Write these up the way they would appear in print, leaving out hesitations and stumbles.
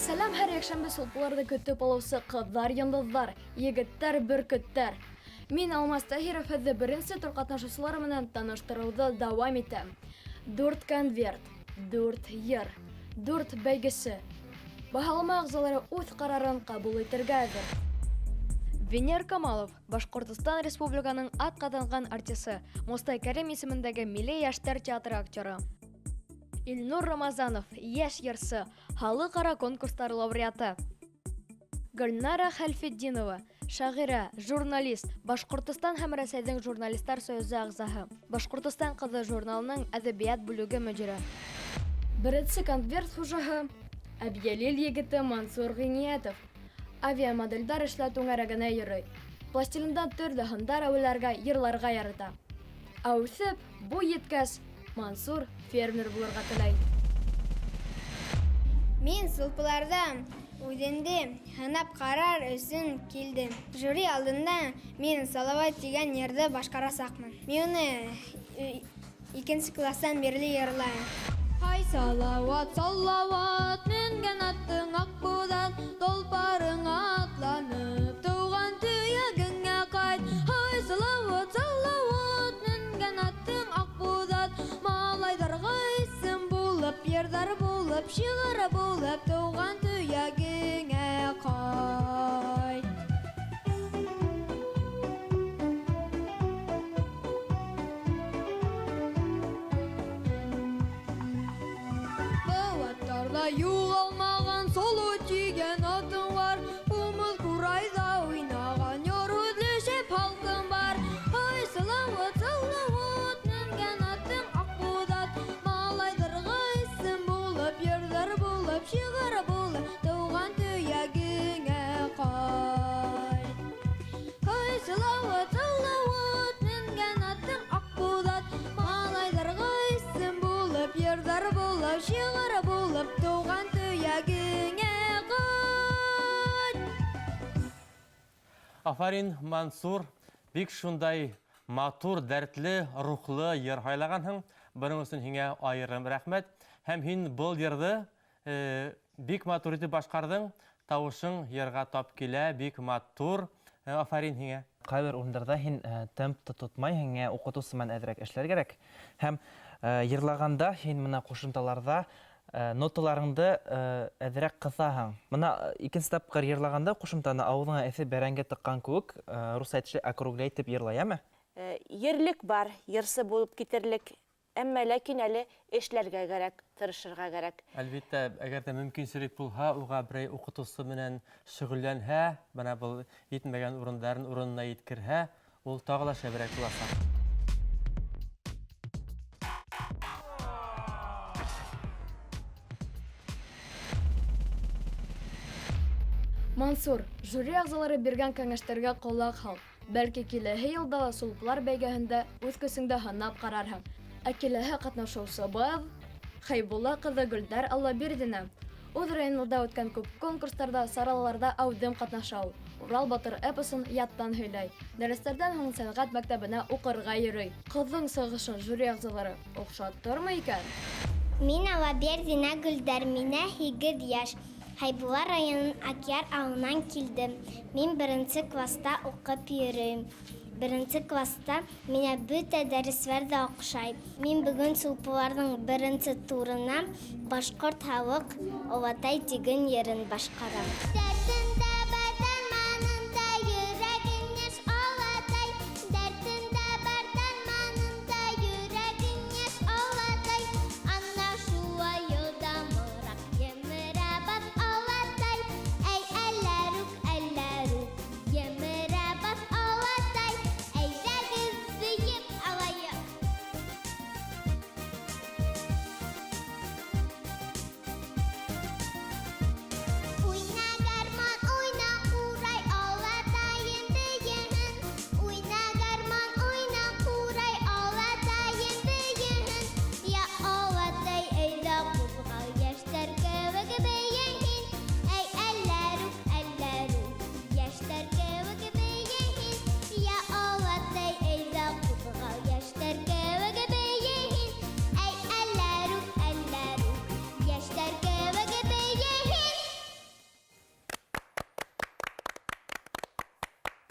Сәләм һәр йәкшәмбе сулпыларҙы көтөп алыусы ҡыҙҙар, йондоҙҙар, егеттәр, бөркөттәр. Мин Алмаз Таһиров һеҙҙе беренсе тур ҡатнашыусылары менән таныштырыуҙы дауам итәм. Дүрт конверт, дүрт йыр, дүрт бәйгесе. Баһалама ағзалары үҙ ҡарарын ҡабул итергә әҙер. Венер Камалов, Башҡортостан Республиканың атҡаҙанған артисы, Мостай Кәрим исемендәге Милли йәштәр театры актеры. Илнур Рамазанов, йәш йырсы, халыҡ-ара конкурстар лауреаты. Гөлнара Хәлфетдинова, шағирә, журналист, Башҡортостан һәм Рәсәйҙең журналистар союзы ағзаһы, Башҡортостан ҡыҙы журналының әҙәбиәт бүлеге мөдире. Беренсе конверт хужаһы Әбйәлил егете Мансур Ғиниәтов. Авиамоделдәр эшләү түңәрәгенә йөрөй. Пластилиндан төрлө һындар әүәләргә, йырларға ярата. Ә үҫеп, буй еткәс, Мансур фермер булырға теләй. Мин сулпыларҙа үҙемде һынап ҡарар өсөн килдем. Жюри алдында мин Салават тигән йырҙы башҡарасаҡмын. Мин уны икенсе класстан бирле йырлайым. Һай, Салават, Салават, менгән атың Аҡбуҙат, толпарыңа атланып, тыуған төйәгеңә ҡайт. Һай, Салават, Салават, менгән атың Аҡбуҙат, малайҙарға исем булып, йырҙар булып, шиғыр булып, тыуған төйәгеңә ҡайт. Быуаттарҙа юғалмаған Соло тигән атың бар, ҡумыҙ ҡурайҙа уйнаған йор һүҙле шәп халҡың бар. Һай, Салават, Салават, менгән атың Аҡбуҙат, малайҙарға исем булып, йырҙар булып, шиғыр булып, тыуған төйәгеңә ҡайт. Һай, Салават, Салават, менгән атың Аҡбуҙат, малайҙарға исем булып, йырҙар булып, шиғыр булып, тыуған төйәгеңә ҡайт. Афарин, Мансур, бик шундай матур, дәртле, рухлы йыр һайлағанһың. Бының өсөн һиңә айырым рәхмәт. Һәм һин был йырҙы бик матур итеп башҡарҙың. Тауышың йырға тап килә, бик матур. Афарин һиңә. Ҡайбер урындарҙа һин темпты тотмайһың, һиңә уҡытыусы менән әҙерәк эшләр кәрәк. Һәм йырлағанда һин мына ҡушымталарҙа ноталарыңды әҙерәк ҡыҫаһың. Мына икенсе тапҡыр йырлағанда ҡушымтаны ауыҙыңа эҫе бәрәңге тыҡҡан кеүек, рус әйтешле округляй итеп йырлай, әме? Ерлек бар, йырсы булып китерлек. Әммә ләкин әле эшләргә кәрәк, тырышырға кәрәк. Әлбиттә, әгәр ҙә мөмкинселек булһа, уға берәй уҡытыусы менән шөғөлләнһә, бына был етмәгән урындарын урынына еткерһә, ул тағы ла шәберәк буласаҡ. Мансур, жюри ағзалары биргән кәңәштәргә ҡолаҡ һал. Бәлки киләһе йылда ла сулпылар бәйгәһендә үҙ көсөңдө һынап ҡарарһың. Ә киләһе ҡатнашыусыбыҙ Хәйбулла ҡыҙы Гөлдәр Аллабирҙина. Үҙ районында үткән күп конкурстарҙа, сараларҙа әүҙем ҡатнаша ул. Урал батыр эпосын яттан һөйләй. Дәрестәрҙән һуң сәнғәт мәктәбенә уҡырға йөрөй. Ҡыҙҙың сығышын жюри ағзалары оҡшаттырмы икән? Мин Аллабирҙина Гөлдәр, миңә 8 йәш. Хәйбулла районының Акъяр ауылынан килдем. Мин беренсе класста уҡып йөрөйөм. Беренсе класста миңә бөтә дәрестәр ҙә оҡшай. Мин бөгөн сулпыларҙың беренсе турына башҡорт халыҡ Олатай тигән йырын башҡарам. Дәртендә бар, дарманында, йөрәгең йәш Олатай. Дәртендә бар, дарманында, йөрәгең йәш Олатай. Ана шулай йылдамыраҡ емерә баҫ Олатай. Әй, әләрүк, әләрүк, емерә баҫ Олатай. Әйҙәгеҙ бейеп алайыҡ. Уйна гармун,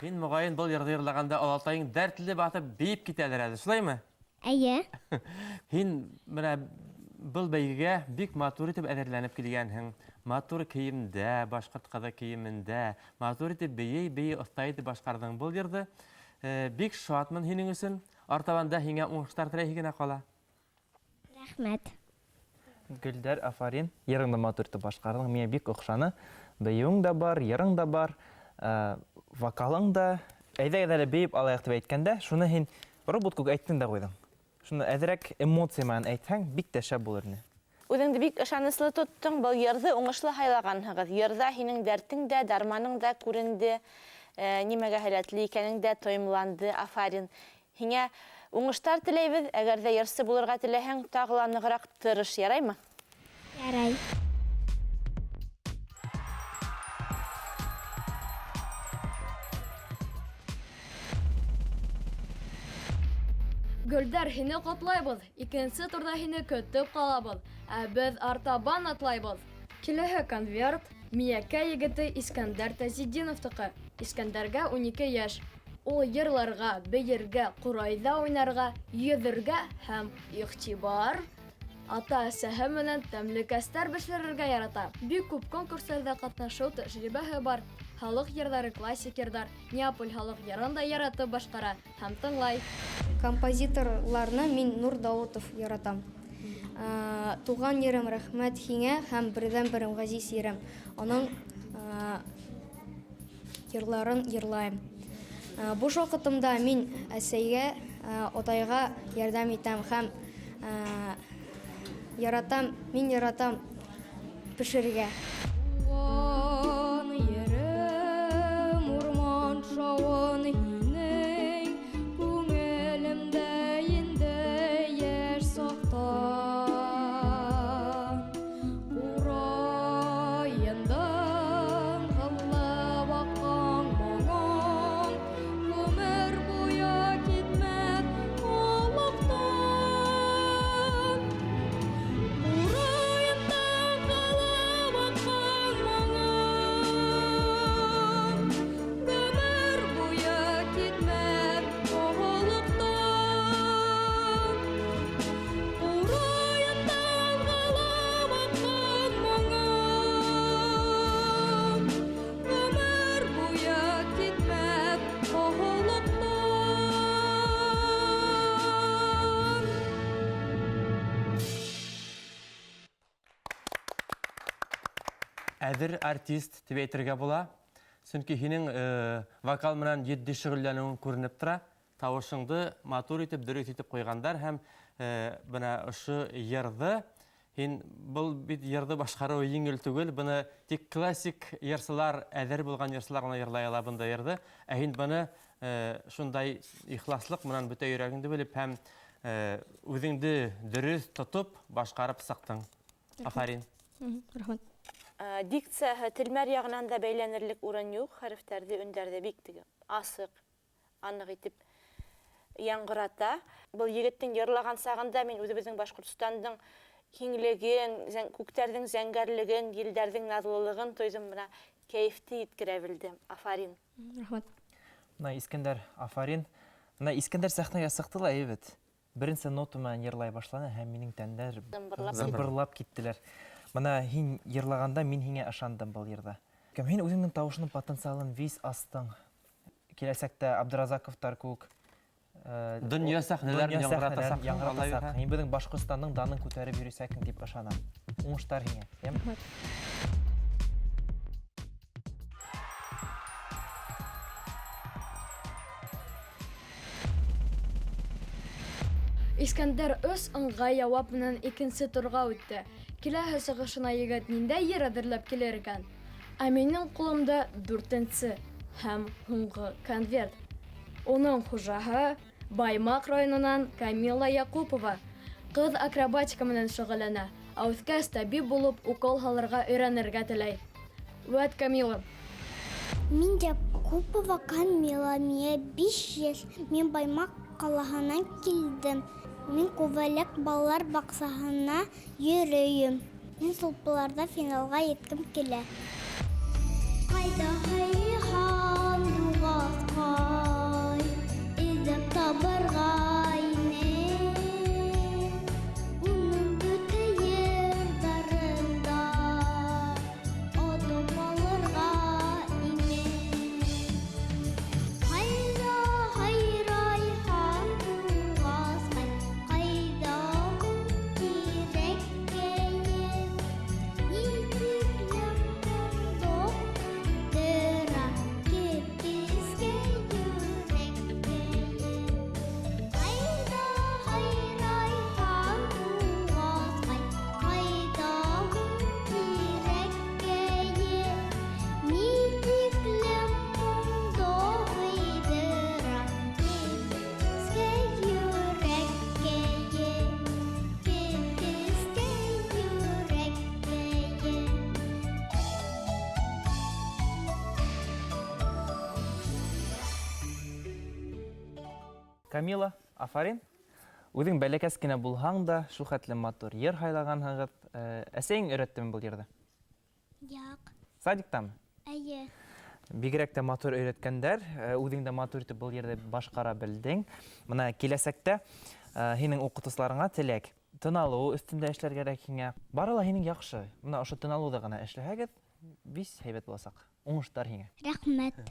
Һин, мөғайын, был йырҙы йырлаганда олатайың дәртле баҫып бейеп китәлер әле, шулаймы? Әйе. Һин менә был бәйгегә бик матур итеп әҙерләнеп килгәнһең. Матур кейемдә, башҡорт ҡыҙы кейемендә, матур итеп бейей-бейей оҫта итеп башҡарҙың был йырҙы. Э, бик шатмын һинең өсөн. Артабан да һиңә уңыштар теләйһе генә ҡала. Рәхмәт. Гөлдәр, афарин. Йырыңды матур итеп башҡарҙың, миңә бик оҡшаны. Бейеүең дә бар, йырың да бар, э, вокалың да. Әйҙәгеҙ әле бейеп алайыҡ тип әйткәндә, шуны һин робот күк әйттең дә ҡуйҙың. Шуны әҙерәк эмоция менән әйтһәң, бик тә шәп булыр ине. Үҙеңде бик ышаныслы тоттоң, был йырҙы уңышлы һайлағанһығыҙ. Йырҙа һинең дәртең дә, дарманың да күренде, э, нимәгә һәләтле икәнең дә тойомланды. Афарин. Һиңә уңыштар теләйбеҙ. Әгәр ҙә йырсы булырға теләһәң, тағы ла нығыраҡ тырыш, яраймы? Ярай. Гөлдәр, һине ҡотлайбыҙ. Икенсе турҙа һине көтөп ҡалабыҙ. Ә беҙ артабан атлайбыҙ. Киләһе конверт Миәкә егете Искәндәр Тазетдиновтыҡы. Искәндәргә 12 йәш. Ул йырларға, бейергә, ҡурайҙа уйнарға, йөҙөргә һәм иғтибар ата-әсәһе менән тәмлекәстәр бешерергә ярата. Бик күп конкурстарҙа ҡатнашыу тәжрибәһе бар. Халыҡ йырҙары, классик йырҙар, Неаполь халыҡ йырын да яратып башҡара һәм тыңлай. Композиторларны мин Нур Даутов яратам. Туған ерем рәхмәт һиңә һәм берҙән-берем ғәзиз ерем. Уның йырларын йырлайым. Буш ваҡытымда мин әсәйгә, атайға ярҙам итәм һәм яратам, мин яратам пешерергә. Туған ерем, урман шауын һинең, күңелемдә инде йәш саҡта. Ҡурайындан ҡыллап аҡҡан моңоң, ғүмер буйы китмәҫ ҡолаҡтан. Ҡурайындан ҡыллап аҡҡан моңоң, ғүмер буйы китмәҫ ҡолаҡтан. Ҡурайындан ҡыллап аҡҡан моңоң, ғүмер буйы китмәҫ ҡолаҡтан. Әҙер артист тип әйтергә була. Сөнки һинең, вокал менән етди шөғөлләнеүең күренеп тора. Тауышыңды матур итеп, дөрөҫ итеп ҡуйғандар һәм, бына ошо йырҙы һин был бит йырҙы башҡарыуы еңел түгел. Быны тик классик йырсылар, әҙер булған йырсылар ғына йырлай ала бындай йырҙы. Ә һин быны, шундай ихласлыҡ менән бөтә йөрәгеңде белеп һәм, үҙеңде дөрөҫ тотоп башҡарып сыҡтың. Афарин. Рәхмәт. Дикцияһы телмәр яғынан да бәйләнерлек урын юҡ, хәрефтәрҙе, өндәрҙе бик теге асыҡ, аныҡ итеп яңғырата. Был егеттең йырлаған сағында мин үҙебеҙҙең Башҡортостандың киңлеген, күктәрҙең зәңгәрлеген, елдәрҙең наҙлылығын тойҙом, бына кәйефте еткерә белдем. Афарин. Рәхмәт. Бына Искәндәр, афарин. Бына Искәндәр сәхнәгә сыҡты ла, әйбәт. Беренсе нота менән йырлай башланы һәм минең тәндәр Зымбырлап зымбырлап киттеләр. Бына һин йырлағанда мин һиңә ышандым был йырҙа. Кем һин үҙеңдең тауышының потенциалын виз астың. Киләсәктә Абдразаковтар кеүек, Донъя сәхнәләрен донъя яңғыратасаҡ, сәхнәләрен яңғыратасаҡ. Алла Һин беҙҙең Башҡортостандың данын күтәреп йөрөсәкһең тип ышанам. Уңыштар һиңә, йәме? Рәхмәт. Искәндәр өс ыңғай яуап менән икенсе турға үтте. Киләһе сығышына егет ниндәй йыр әҙерләп килер икән? Ә минең ҡулымда дүртенсе һәм һуңғы конверт. Уның хужаһы Баймаҡ районынан Камила Яҡупова. Ҡыҙ акробатика менән шөғөлләнә, ә үҫкәс табип булып укол һалырға өйрәнергә теләй. Вәт, Камила. Мин Яҡупова Камила, миңә 5 йәш. Мин Баймаҡ ҡалаһынан килдем. Мин Күбәләк балалар баҡсаһына йөрөйөм. Мин сулпыларҙа финалға еткем килә. Ҡайҙа һандуғас Камила, афарин. Үҙең бәләкәс кенә булһаң да, шул хәтле матур йыр һайлағанһығыҙ. Әсәйең өйрәттеме был йырҙы? Юҡ. Садиктамы? Эйе. Бигерәк тә матур өйрәткәндәр, үҙең дә матур итеп был йырҙы башҡара белдең. Мына киләсәктә һинең уҡытыусыларыңа теләк. Тын алыу өҫтөндә эшләр кәрәк һиңә. Бары ла һинең яҡшы. Мына ошо тын алыуҙа ғына эшләһәгеҙ, бис һәйбәт буласаҡ. Уңыштар һиңә. Рәхмәт.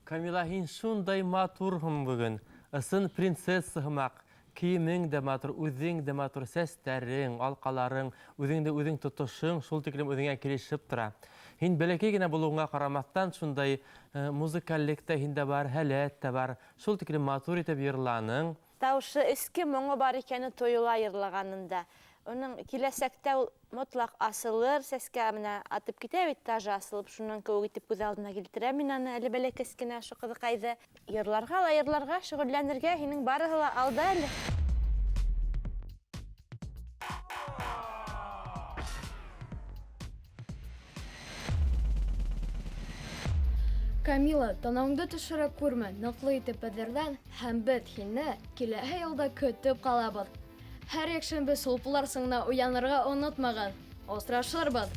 Камила, һин шундай матурһың бөгөн. Ысын принцесса һымаҡ. Кейемең дә матур, үҙең дә матур, сәстәрең, алҡаларың, үҙеңде үҙең тотошоң шул тиклем үҙеңә килешеп тора. Һин бәләкәй генә булыуыңа ҡарамаҫтан, шундай музыкальлек тә һиндә бар, һәләт тә бар. Шул тиклем матур итеп йырланың. Тауышы эске моңо бар икәне тойола йырлаганында. Уның киләсәктә ул мотлаҡ асылыр, сәскә менә атып китә бит, тажы асылып, шунан кеүек итеп күҙ алдына килтерәм мин аны, әле бәләкәс кенә ошо ҡыҙыҡайҙы. Йырларға ла йырларға, шөғөлләнергә, һинең барыһы ла алда әле. Камила, танауыңды төшөрә күрмә, ныҡлы итеп әҙерлән, һәм беҙ һине киләһе йылда көтөп ҡалабыҙ. Һәр йәкшәмбе сулпылар сыңына уянырға онотмағыҙ. Осрашырбыҙ!